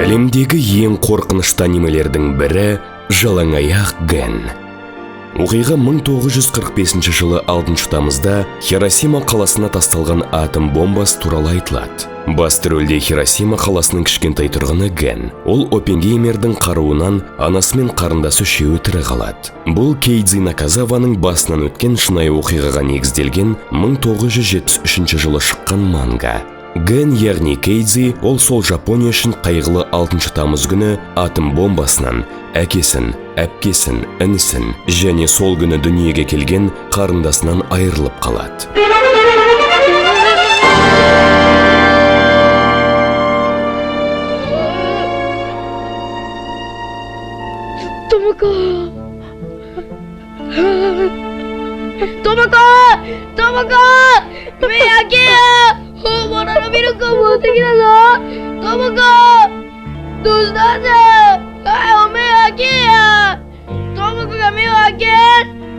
Әлемдегі ең қорқынышты анимелердің бірі Жалаңаяқ Ген. Оқиға 1945 жылы 6 тамызда Хиросима қаласына тасталған атом бомбасы туралы айтылады. Басты рөлде Хиросима қаласының кішкентай тұрғыны Ген. Ол Оппенгеймердің қаруынан анасы мен қарындасы үшеуі тірі қалады. Бұл Кейдзи Наказаваның басынан өткен шынайы оқиғаға негізделген 1973 жылы шыққан манга. Ген, яғни Кейдзи, ол сол Жапония үшін қайғылы 6 тамыз күні атом бомбасынан әкесін, әпкесін, інісін және сол күні дүниеге келген қарындасынан айырылып қалады. 智子、智子、智子、目開けよ。本物のミルクを持ってきたぞ。智子、どうしたんじゃ。はい、目開けや。智子が目を開け。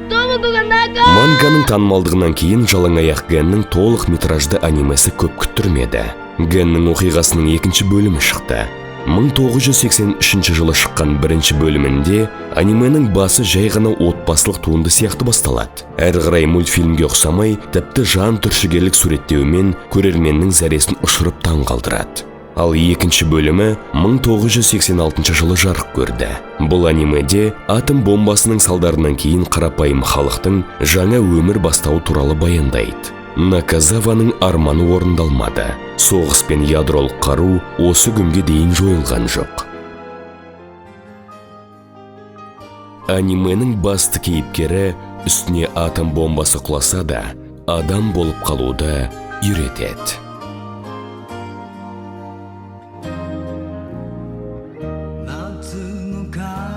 智子が泣か。 Манганың танымалдығынан кейін Жалаңаяқ Геннің толық метражды анимесі көп күттірмеді. Геннің оқиғасының екінші бөлімі шықты. 1983 жылы шыққан бірінші бөлімінде анименің басы жай ғана отбасылық туынды сияқты басталады. Әрі қарай мультфильмге ұқсамай, тіпті жан түршігерлік суреттеуімен көрерменнің зәресін ұшырып таң қалдырады. Ал екінші бөлімі 1986 жылы жарық көрді. Бұл анимеде атом бомбасының салдарынан кейін қарапайым халықтың жаңа өмір бастауы туралы баяндайды. Наказаваның арманы орындалмады. Соғыс пен ядролық қару осы күнге дейін жойылған жоқ. Анименің басты кейіпкері үстіне атом бомбасы құласа да, адам болып қалуды үйретеді. 夏の風